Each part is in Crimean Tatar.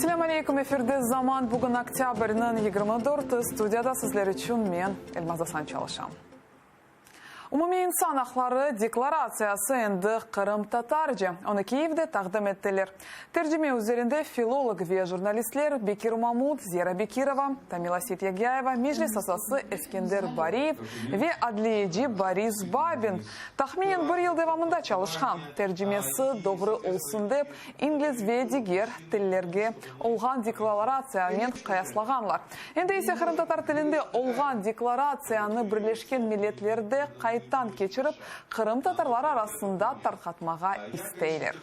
Selâm aleyküm, efirde Zaman, bugün oktâbrniñ 24-i, studiyada sizler içün men, Elmaz Asan çalışam. Umumiy insan aqları deklaratsiyası endi qırımtatarca. Onı Kiyevde taqdim ettiler. Tercime üzerinde filolog ve jurnalistler Bekir Mamut, Zera Bekirova, Tamila Seytyagâyeva, Meclis azası Eskender Bariyev ve adliyeci Boris Babin tahminen bir yıl devamında çalışqan. Tercimesi doğru olsun dep, ingliz ve diger tillerge olğan deklaratsiyanen qıyaslağanlar. Endi ise qırımtatar tilinde olğan deklaratsiyanı Birleşken Milletlerde qayttan keçirip, qırımtatarlar arasında tarqatmağa isteyler.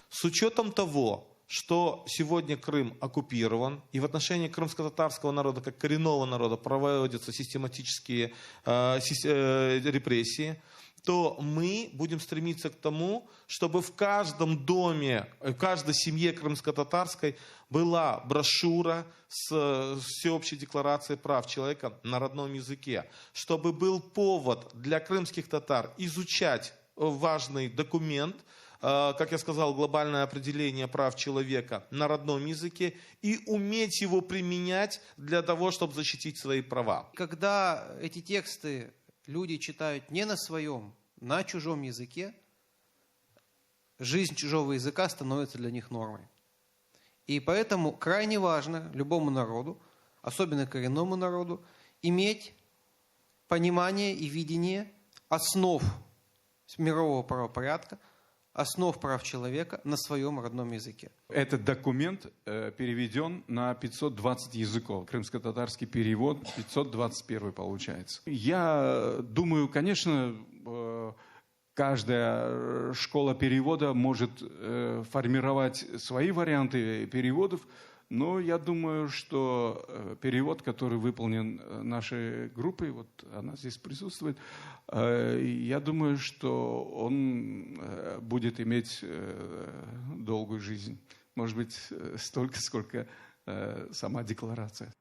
S учетом того, что сегодня Крым оккупирован, и в отношении крымско-татарского народа как коренного народа проводятся систематические репрессии, то мы будем стремиться к тому, чтобы в каждом доме, в каждой семье крымско-татарской была брошюра с всеобщей декларацией прав человека на родном языке, чтобы был повод для крымских татар изучать важный документ, как я сказал, глобальное определение прав человека на родном языке и уметь его применять для того, чтобы защитить свои права. Когда эти тексты люди читают не на своем, на чужом языке, жизнь чужого языка становится для них нормой. И поэтому крайне важно любому народу, особенно коренному народу, иметь понимание и видение основ мирового правопорядка, основ прав человека на своем родном языке. Этот документ переведен на 520 языков. Крымско-татарский перевод 521 получается. Я думаю, конечно, каждая школа перевода может формировать свои варианты переводов, но я думаю, что перевод, который выполнен нашей группой, вот она здесь присутствует, я думаю, что он будет иметь долгую жизнь. Может быть, столько, сколько сама декларация.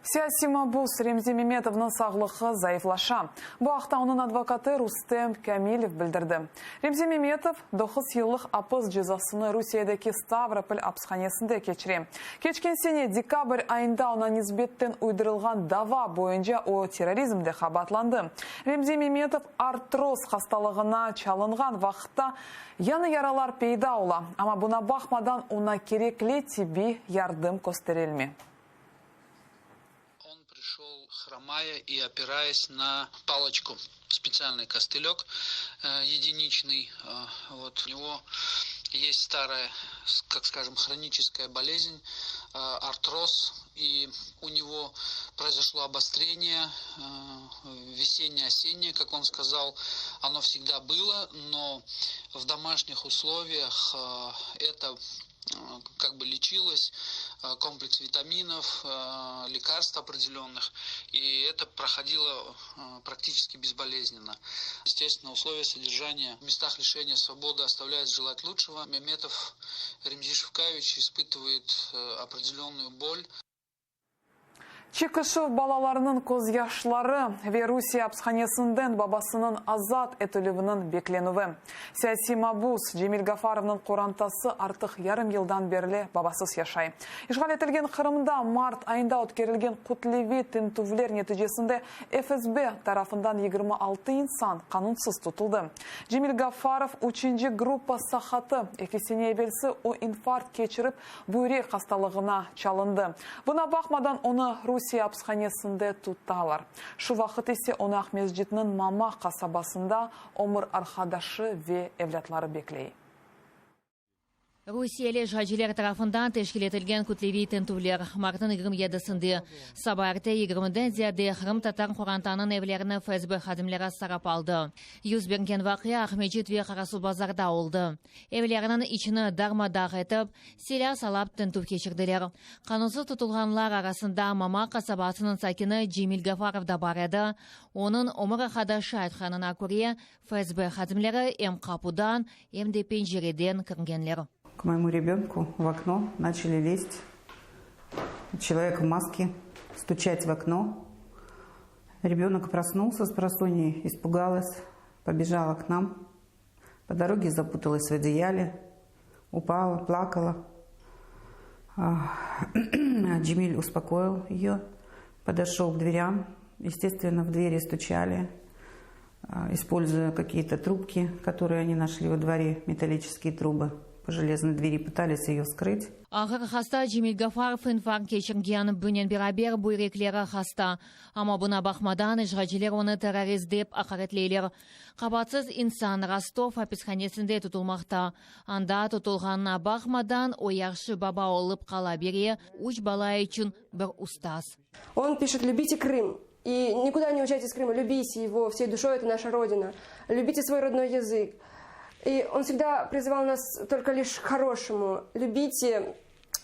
Siyasiy mabus Remzi Memetovnıñ sağlığı zayıflaşa. Bu aqta onıñ advokatı Rustem Kâmilev bildirdi. Remzi Memetov doquz yıllıq apis cezasını Rusiyedeki Stavropol apishanesinde keçire. Keçken sene dekabr ayında oña nisbetten uydurılğan dava boyunca o terrorizmde qabaatlandı. Remzi Memetov artroz hastalığına çalınğan vaqıtta yañı yaralar peyda ola, amma buna baqmadan oña kerekli tibbiy yardım kösterilmey. On prişel hромая и опираясь на палочку, специальный костылек единичный. Вот у него есть старая, как скажем, хроническая болезнь, артроз, и у него произошло обострение весеннее-осеннее, как он сказал, оно всегда было, но в домашних условиях это как бы лечилось, комплекс витаминов, лекарств определенных, и это проходило практически безболезненно. Естественно, условия содержания в местах лишения свободы оставляют желать лучшего. Меметов Ремзи Шевкаевич испытывает определенную боль. Çekişüv, balalarnıñ közyaşları ve Rusiye apishanesinden babasınıñ azat etilüviniñ beklenüvi. Siyasiy mabus Cemil Gafarovnıñ qorantası artıq yarım yıldan berli babasız yaşay. İşğal etilgen Qırımda mart ayında ötkerilgen kütleviy tintüvler neticesinde FSB tarafından 26 insan qanunsız tutuldı. Cemil Gafarov üçünci gruppa saqatı, eki sene evelsi o infarkt keçirip, Büyrek hastalığına çalındı. Buna baqmadan, onı Rusiye apishanesinde tutalar. Şu vaqıt ise onı Aqmescitniñ Mamaq qasabasında ömür arqadaşı ve evlâtları bekley. Rusiyeli işğalciler tarafından teşkil etilgen kütleviy tintüvler martnıñ 27-sinde saba erte yigirmiden ziyade qırımtatar qorantanıñ evlerini FSB hadimleri sarıp aldı. Yüz bergen vaqia Aqmescit ve Qarasuvbazarda oldı. Evleriniñ içini darma-dağ etip, silâ salap tintüv keçirdiler. Qanunsız tutulğanlar arasında Mamaq qasabasınıñ sakini Cemil Gafarov da bar edi. Onıñ ömür arqadaşı aytqanına köre, FSB hadimleri em qapudan, em de pencereden kirgenler. K moyemu rebenku v okno načali lezt, çelovek v maske, stuçat v okno. Rebenok prosnulsya s prosonyi, ispugalas, pobejala k nam. Po doroge zaputalas v odeyale. Упала, плакала. Джемиль успокоил ее, подошел к дверям. Естественно, в двери стучали, используя какие-то трубки, которые они нашли во дворе, металлические трубы по железной двери, пытались ее вскрыть. Ağır hasta Cemil Gafarov infarkt keçirgen, bunen beraber büyrekleri hasta. Amma buña baqmadan işğalciler onı terrorist dep aqaretleyler. Qabaatsız insan Rostov apishanesinde tutulmaqta. Anda tutulğanına baqmadan, o yahşı baba olıp qala bere, üç bala içün bir ustaz. Он пишет, любите Крым. И никуда не уезжайте из Крыма, любите его всей душой, это наша родина. Любите свой родной язык. И он всегда призывал нас только лишь к хорошему. Любите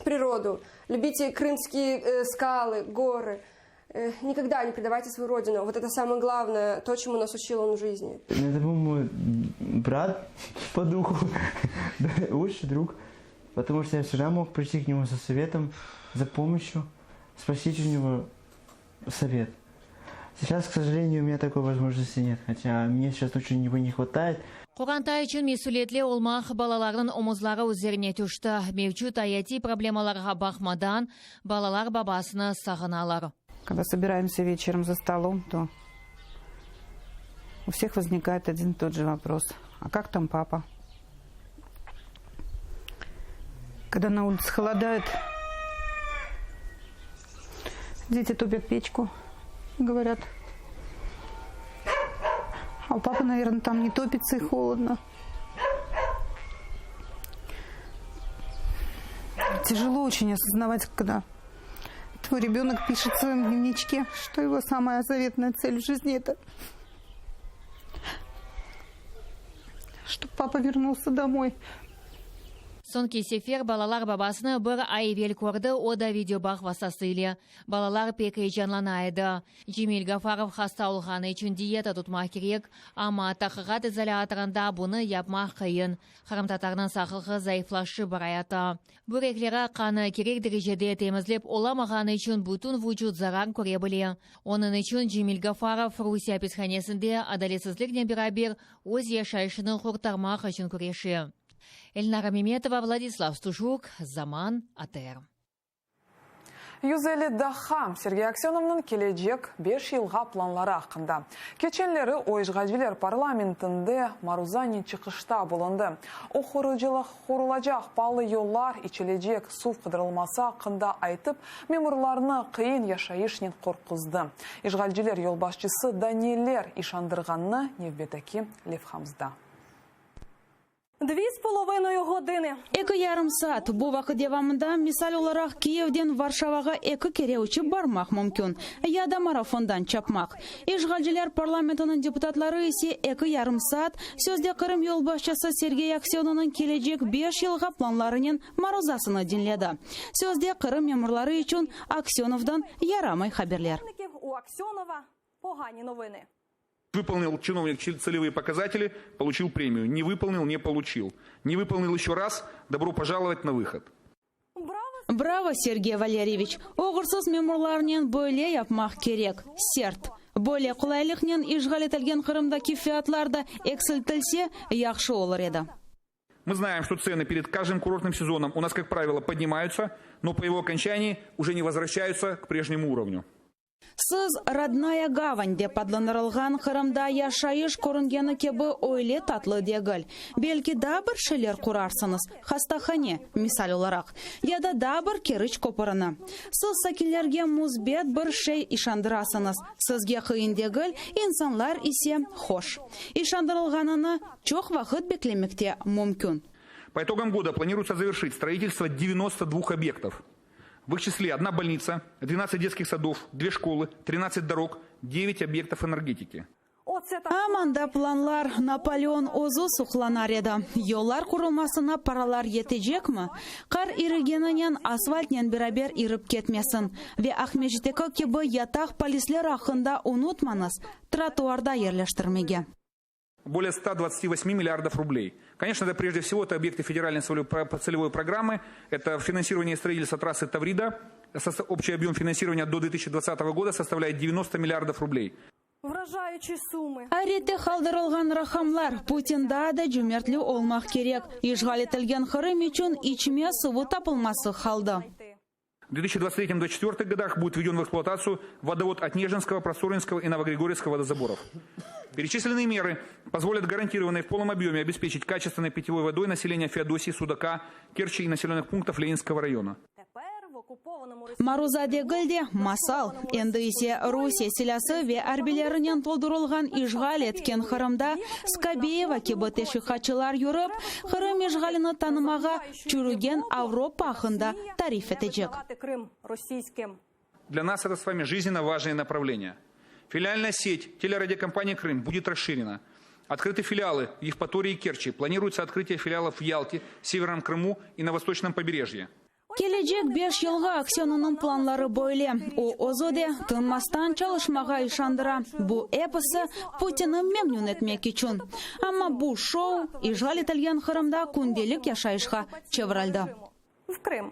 природу, любите крымские э, скалы, горы. Э, никогда не предавайте свою родину. Вот это самое главное, то, чему нас учил он в жизни. Это был мой брат по духу, лучший друг, потому что я всегда мог прийти к нему за советом, за помощью, спросить у него совет. Сейчас, к сожалению, у меня такой возможности нет, хотя мне сейчас очень его не хватает. Qoranta içün mesüliyetli olmaq balalarnıñ omuzları üzerine tüşti. Mevcut ayatiy problemalarğa baqmadan, balalar babasını sağınalar. Когда собираемся вечером за столом, то у всех возникает один и тот же вопрос. А как там папа? Когда на улице холодает, дети топят печку, говорят. А у папы, наверное, там не топится и холодно. Тяжело очень осознавать, когда твой ребенок пишет в своем дневничке, что его самая заветная цель в жизни – это чтобы папа вернулся домой. Soñki sefer balalar babasını bir ay evel kördi, o da videobağ vastası ile. Balalar pek eyecanlana edi. Cemil Gafarov hasta olğanı içün diyeta tutmaq kerek, amma tahqiqat izolâtorında bunı yapmaq qıyın. Qırımtatarnıñ sağlığı zayıflaşıp barayata. Büyrekleri qannı kerek derecede temizlep olamağanı içün bütün vucut zarar köre bile. Onıñ içün Cemil Gafarov Rusiye apishanesinde adaletsizliknen beraber öz yaşayışını qurtarmaq içün küreşe. Elnara Memetova, Vladislav Stujuk, Zaman, ATR. 150 daqqa Sergey Aksenovnıñ kelecek beş yılğa planları aqqında. Keçenleri o işğalciler parlamentinde maruzanen çıqışta bulundı. O qurulacaq paalı yollar, içilecek suv qıdırılması aqqında aytıp, memurlarnı qıyın yaşayışnen qorquzdı. İşğalciler yolbaşçısı da neler işandırğanını nevbetteki levhamızda. Dvi z половиною години. Eki yarım saat. Bu vaqıt devamında, misal olaraq, Kiyevden Varşavağa eki kere uçıp barmaq mümkün. Ya da marafondan çapmaq. İşğalciler parlamentiniñ deputatları ise eki yarım saat sözde Qırım yolbaşçısı Sergey Aksenovnıñ kelecek beş yılğa planlarınen maruzasını diñledi. Sözde Qırım memurları içün Aksenovdan yaramay haberler. У Аксенова погані новини. Выполнил чиновник целевые показатели, получил премию. Не выполнил, не получил. Не выполнил еще раз, добро пожаловать на выход. Bravo, Sergey Valeryeviç! Oğursız memurlarnen böyle yapmaq kerek. Sert. Böyle qolaylıqnen işğal etilgen Qırımdaki fiyatlar da eksiltilse, yahşı olur edi. Мы знаем, что цены перед каждым курортным сезоном у нас, как правило, поднимаются, но по его окончании уже не возвращаются к прежнему уровню. Siz Rodnaya Gavань dep adlandırılğan Qırımda yaşayış körüngeni kibi öyle tatlı degil. Belki daa bir şeyler qurarsıñız, hastahane, misal olaraq, ya da daa bir Keriç köpürini. Siz sakinlerge müsbet bir şey işandırasıñız, sizge qıyın degil, insanlar ise hoş. İşandırılğanını çoq vaqıt beklemek te mümkün. По итогам года планируется завершить строительство 92 объектов. В их числе одна больница, 12 детских садов, две школы, 13 дорог, 9 объектов энергетики. Aman da planlar, Napoleon özü suqlanar edi. Yollar qurulmasına paralar yetecekmi? Qar irigeninen asfaltnen beraber irip ketmesin. Ve Aqmescitteki kibi yataq polisler aqqında unutmañız, trotuarda yerleştirmege. Более 128 миллиардов рублей. Конечно, это прежде всего это объекты федеральной целевой программы, это финансирование строительства трассы Таврида, общий объем финансирования до 2020 года составляет 90 миллиардов рублей. Вражаючі суми. Ayrette qaldırılğan raqamlar, Putin daa da cömertli olmaq kerek, işğal etilgen Qırım içün içme suvu tapılması qaldı. В 2023-2024 годах будет введен в эксплуатацию водовод от Нежинского, Просторинского и Новогригорьевского водозаборов. Перечисленные меры позволят гарантированно и в полном объеме обеспечить качественной питьевой водой население Феодосии, Судака, Керчи и населенных пунктов Ленинского района. Maruza degil de, masal. Endi ise Rusiye silâsı ve arbiylerinen toldurılğan işğal etken Qırımda Skabeyeva kibi teşviqatçılar yürip, Qırım işğalini tanımağa çürügen Avropa aqqında tarif etecek. Для нас это с вами жизненно важное направление. Филиальная сеть телерадиокомпании «Крым» будет расширена. Открыты филиалы в Евпатории и Керчи. Планируется открытие филиалов в Ялте, Северном Крыму и на Восточном побережье. Kelecek beş yılğa Aksenovnıñ planları böyle. O, özü de tınmastan çalışmağa işandıra. Bu episi Putinni memnün etmek içün. Amma bu şou işğal etilgen Qırımda kündelik yaşayışqa çevirildi. V Krım.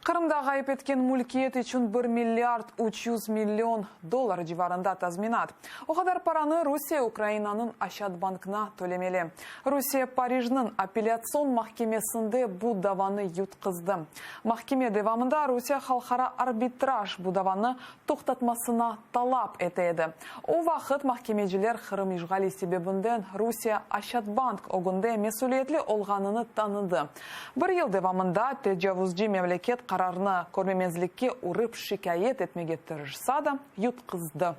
Qırımda ğayıp etken mülkiyet içün bir milliard 300 million dollar civarında tazminat. O qadar paranı Rusiye Ukrainanıñ Aşatbankına tölemeli. Rusiye Parijniñ Apellâtsion mahkemesinde bu davanı yutqızdı. Mahkeme devamında Rusiye halqara arbitraj bu davanı toqtatmasına talap ete edi. O vaqıt mahkemeciler Qırım işğali sebebinden Rusiye Aşatbank ögünde mesüliyetli olğanını tanıdı. Bir yıl devamında tecavuzcı memleket qararnı körmemezlikke urıp şikâyet etmege tırışsa da, yutqızdı.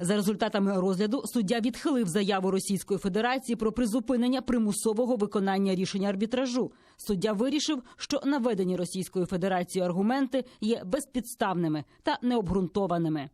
За результатами розгляду суддя відхилив заяву Російської Федерації про призупинення примусового виконання рішення арбітражу. Суддя вирішив, що наведені Російською Федерацією аргументи є безпідставними та необґрунтованими.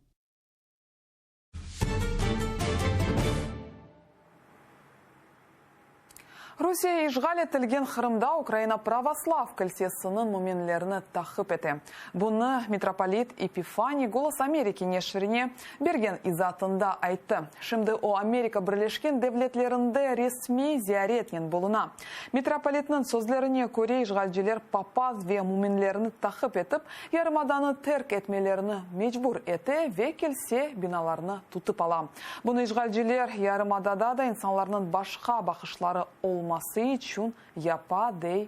Rusiye işğal etilgen Qırımda Ukraina pravoslav kilsesiniñ müminlerini taqip ete. Bunı mitropolit Epifaniy Golos Ameriki neşirine bergen izaatında ayttı. Şimdi o Amerika Birleşken Devletlerinde resmiy ziyaretnen buluna. Mitropolitniñ sözlerine köre, işğalciler papaz ve müminlerni taqip etip, yarımadanı terk etmelerini mecbur ete ve kilse binalarını tutıp ala. Bunı işğalciler yarımadada da insanlarnıñ başqa baqışları olması içün yapa, dey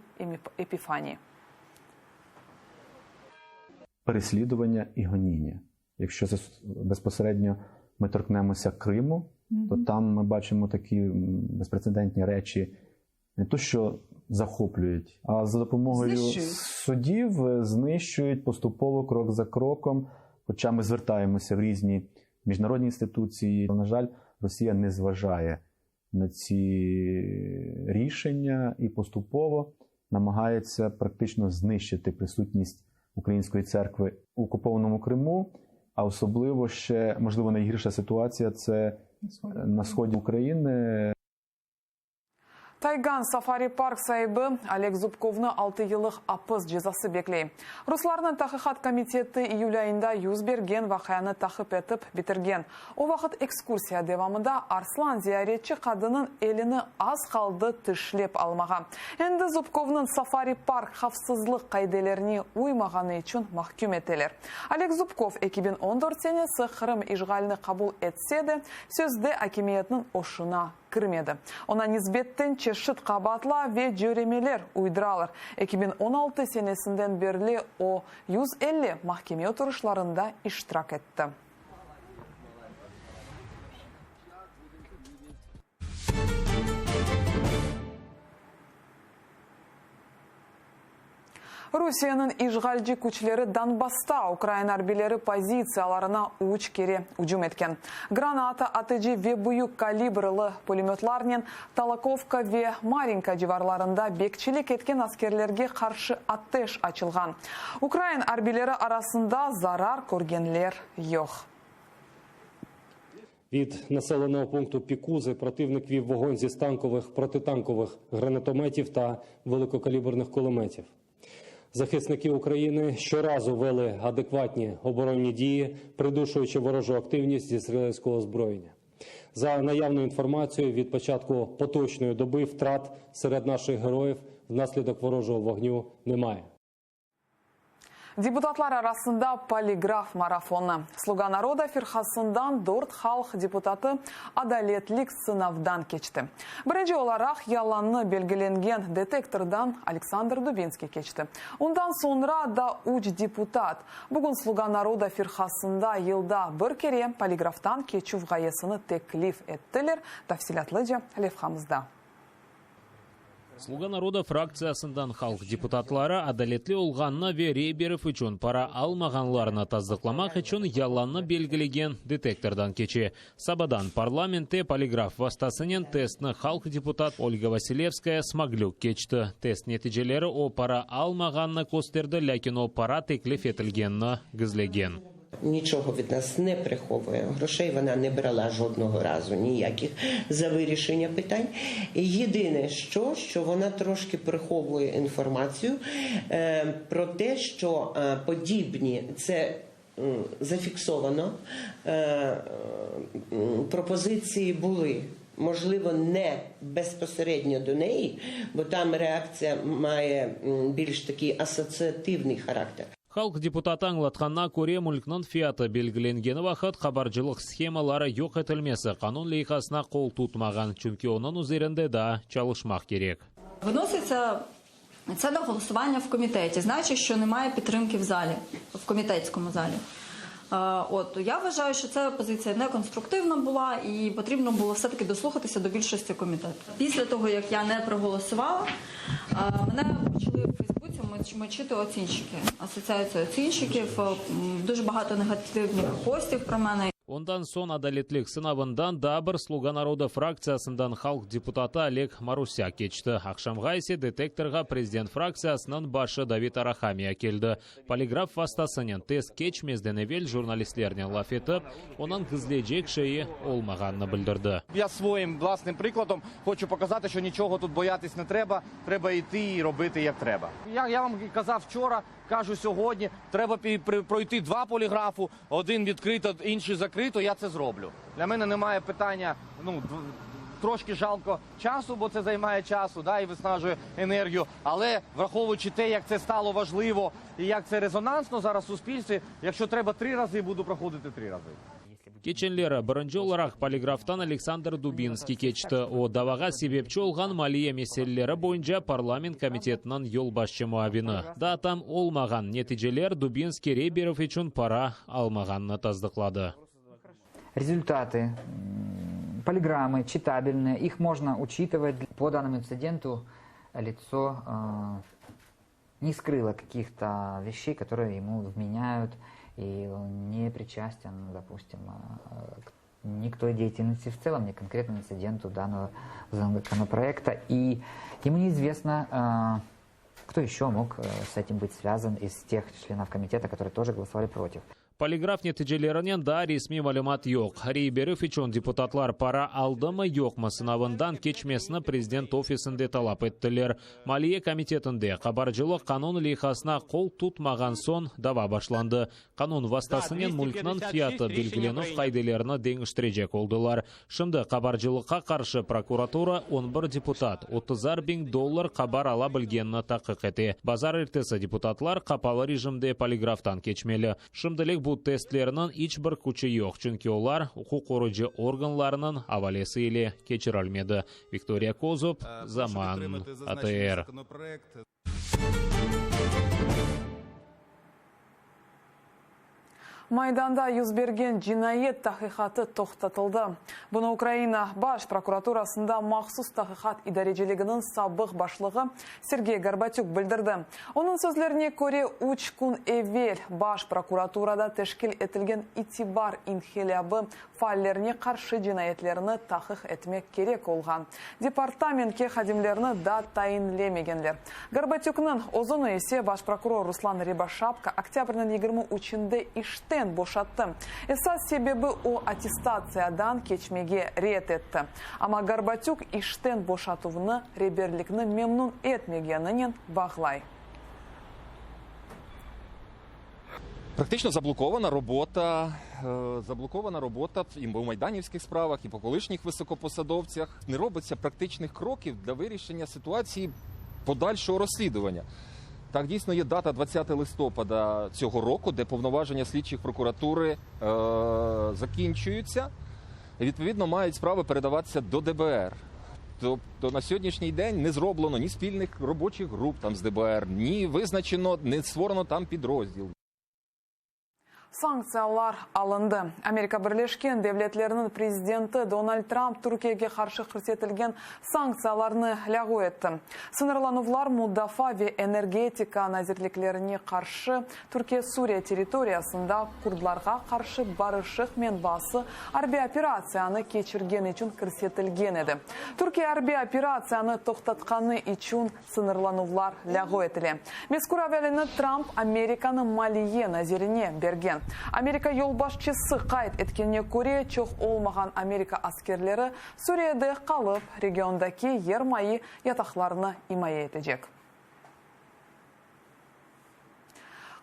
Epifaniy. Переслідування і гоніння. Якщо це безпосередньо ми торкнемося Криму, то там ми бачимо такі безпрецедентні речі, не то що захоплюють, а за допомогою Знищують. судів знищують поступово, крок за кроком. Хоча ми звертаємося в різні міжнародні інституції. На жаль, Росія не зважає на ці рішення і поступово намагається практично знищити присутність української церкви в окупованому Криму, а особливо ще, можливо, найгірша ситуація – це на сході України. Taygan safari-park saibi Oleg Zubkovnı altı yıllıq apis cezası bekley. Ruslarnıñ Taqiqat komiteti iyül ayında yüz bergen vaqianı taqip etip bitirgen. O vaqıt ekskursiya devamında arslan ziyaretçi qadınnıñ elini az qaldı tişlep almağa. Endi Zubkovnıñ safari-park havfsızlıq qaidelerine uymağanı içün mahküm eteler. Oleg Zubkov 2014 senesi Qırım işğalini qabul etse de, sözde akimiyetniñ oşuna kirmedi. Oña nisbetten çeşit qabaatlav ve cöremeler uyduralar. 2016 senesinden berli o, 150 mahkeme oturışlarında iştirak etti. Rusiyeniñ işğalci küçleri Donbassta ukrain arbiyleri pozitsiyalarına üç kere ücüm etken. Granata atıcı ve büyük kalibrlı pulemötlarnen Tolokovka ve Marinka civarlarında bekçilik etken askerlerge qarşı ateş açılğan. Ukrain arbiyleri arasında zarar körgenler yoq. Від населеного пункту Пікузи противник вів вогонь зі станкових протитанкових гранатометів та великокаліберних кулеметів. Захисники України щоразу вели адекватні оборонні дії, придушуючи ворожу активність зі стрілецького озброєння. За наявною інформацією, від початку поточної доби втрат серед наших героїв внаслідок ворожого вогню немає. Deputatlar arasında poligraf marafonı. Sluga naroda firqasından dört halq deputatı adaletlik sınavdan keçti. Birinci olaraq yalannı belgilengen detektordan Aleksandr Dubinskiy keçti. Ondan soñra da üç deputat. Bugün Sluga naroda firqasında yılda bir kere poligraftan keçüv ğayesini teklif ettiler, tafsilâtlıca levhamızda. Sluga naroda fraktsiyasından halq deputatları adaletli olğanını ve rey berüv içün para almağanlarını tasdıqlamaq içün yalannı belgilegen detektordan keçe. Sabadan parlamentte poligraf vastasınen testni halq deputat Olga Vasilevskaya Smaglük keçti. Test neticeleri o para almağanını kösterdi, lâkin o para teklif etilgenini gizlegen. Niçogo від нас не приховує. Грошей вона не брала жодного разу ніяких за вирішення питань. Єдине, що, що вона трошки приховує інформацію про те, що подібні, це зафіксовано, пропозиції були. Можливо, не безпосередньо до неї, бо там реакція має більш такий асоціативний характер. Halq deputatı añlatqanına köre, mülkniñ fiyatı belgilengeni vaqıt qabarcılıq shemaları yoq etilmesi qanun leyhasına qol tutmağan, çünki onıñ üzerinde daa çalışmaq kerek. Vınosıtsâ tse na ğolosuvannâ v komiteti, znaçıtь, şço nemaye pidtrımki v zali, v komitetskomu zali. Ot, ya vvažayu, şço tse pozitsiya ne konstruktivna bula i potribno bulo vse-taki dosluhatısâ do bilşosti komitetu. Pislâ togo, yak ya ne proğolosuvala, mene počalı v Feysbutsі moçiti otsinşçiki, Asotsiatsiya otsinşçikiv, duje bahato negativnih postiv pro mene. Ondan soñ adaletlik sınavından daa bir Sluga naroda fraktsiyasından halq deputatı Oleg Marusâk keçti. Aqşamğa ise detektorğa prezident fraktsiyasınıñ başı David Arahamiya keldi. Poligraf vastasınen test keçmezden evel jurnalistlernen laf etip, onıñ gizleycek şeyi olmağanını bildirdi. Ya svoyim vlasnim prikladom hoçu pokazati, şço niçogo tut boyatis ne treba, treba iti i robiti yak treba. Ya, ya vam kazav vçora, kažu sьогодні, треба пройти два поліграфу, один відкрито, інший закрито, я це зроблю. Для мене немає питання, ну, трошки жалко часу, бо це займає часу, да, і виснажує енергію, але враховуючи те, як це стало важливо і як це резонансно зараз в суспільстві, якщо треба 3 рази, буду проходити 3 рази. Keçenleri birinci olaraq poligraftan Aleksandr Dubinskiy keçti. O, davağa sebepçi olğan maliye meseleleri boyunca parlament komitetiniñ yolbaşçı muavini. Daa tam olmağan neticeler Dubinskiy rey berüv içün para almağanını tasdıqladı. Rezultatı poligramı çitabelnıye, ih mojno uçitıvat. Po dannomu intsidentu litso ne skrılo kakih-to veşçey, kotorıye yemu vmenyayut, i on ne priçasten, dopustim, k ni k toy deyatelnosti v tselom, ni k konkretnomu intsidentu dannogo zakonoproekta, i yemu neizvestno, kto eşço mog s etim bıt svâzan iz teh çlenov komiteta, kotorıye tože golosovali protiv. Poligraf neticelerinen daa resmiy malümat yoq. Rey berüv içün deputatlar para aldımı-yoqmı sınavından keçmesini prezident ofisinde talap ettiler. Maliye komitetinde qabarcılıq qanun leyhasına qol tutmağan soñ dava başlandı. Qanun vastasınen mülkniñ fiyatı belgilenüv qaidelerini deñiştirecek oldılar. Şimdi qabarcılıqqa qarşı prokuratura on bir deputat otuzar biñ dollar qabar ala bilgenini taqiq ete. Bazar ertesi deputatlar qapalı rejimde poligraftan keçmeli. Şimdilik bu testlerniñ iç bir küçü yoq, çünki olar uquq qorucı organlarınıñ avalesi ile keçirilmedi. Viktoriya Kozub, Zaman, ATR. Maydanda yüz bergen cinayet tahqiqatı toqtatıldı. Bunı Ukraina Baş prokuraturasında mahsus tahqiqat idareciliginiñ sabıq başlığı Sergey Gorbatük bildirdi. Onıñ sözlerine köre, üç kün evel Baş prokuraturada teşkil etilgen İtibar inhilâbı faallerine qarşı cinayetlerni tahqiq etmek kerek olğan departamentke hadimlerni daa tayinlemegenler. Gorbatükniñ özüni ise baş prokuror Ruslan Râboşapka oktâbrniñ 23-inde işten boşattı. Esas sebebi, o, attestatsiyadan keçmege red etti. Amma Gorbatük işten boşatuvnı reberlikni memnün etmegeninen bağlay. Практично заблокована робота, заблокована робота і по майданівських справах, і по колишніх високопосадовцях. Не робиться практичних кроків для вирішення ситуації подальшого розслідування. Так, дійсно є дата 20 листопада цього року, де повноваження слідчих прокуратури е, закінчуються. І, відповідно, мають справи передаватися до ДБР. Тобто на сьогоднішній день не зроблено ні спільних робочих груп там з ДБР, ні визначено, не створено там підрозділ. Sanktsiyalar alındı. Amerika Birleşken Devletleriniñ prezidenti Donald Trump Türkiyege qarşı kirsetilgen sanktsiyalarnı lâğu etti. Sıñırlanuvlar Mudafaa ve energetika nazirliklerine qarşı Türkiye Suriye territoriyasında kurdlarğa qarşı barışıq menbaası arbiy operatsiyanı keçirgen içün kirsetilgen edi. Türkiye arbiy operatsiyanı toqtatqanı içün Sıñırlanuvlar lâğu etile. Mezkür avaleni Trump Amerikanıñ maliye nazirine bergen. Amerika yolbaşçısı qayd etkenine köre, çoq olmağan Amerika askerleri Suriyede qalıp, regiondaki yermayı yataqlarını imaye etecek.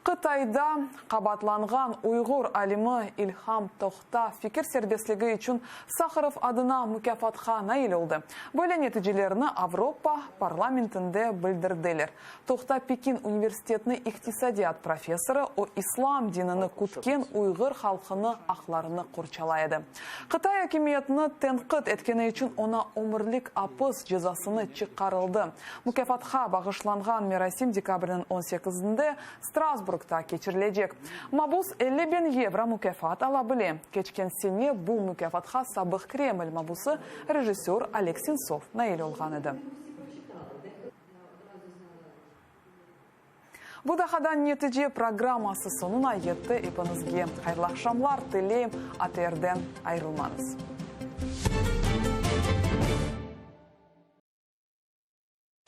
Qıtayda qabaatlanğan uyğur alimi İlham Tohta fikir serbestligi içün Saharov adına mukâfatqa nail oldı. Böyle neticelerni Avropa parlamentinde bildirdiler. Tohta Pekin universitetiniñ iqtisadiyat professorı, o islam dinini kütken uyğur halqını aqlarını qorçalay edi. Qıtay akimiyetini tenqit etkeni içün oña ömürlik apis cezasını çıqarıldı. Mukâfatqa bağışlanğan merasim dekabrniñ on sekizinde Strasburgda keçirilecek. Mabus 50 biñ yevro mukâfat ala bile. Keçken sene bu mukâfatqa sabıq Kreml mabusı, rejissör Oleg Sentsov nail olğan edi. Bu daqadan Netice programması soñuna yetti. Epiñizge hayırlı aqşamlar tileyim, ATRden ayırılmañız.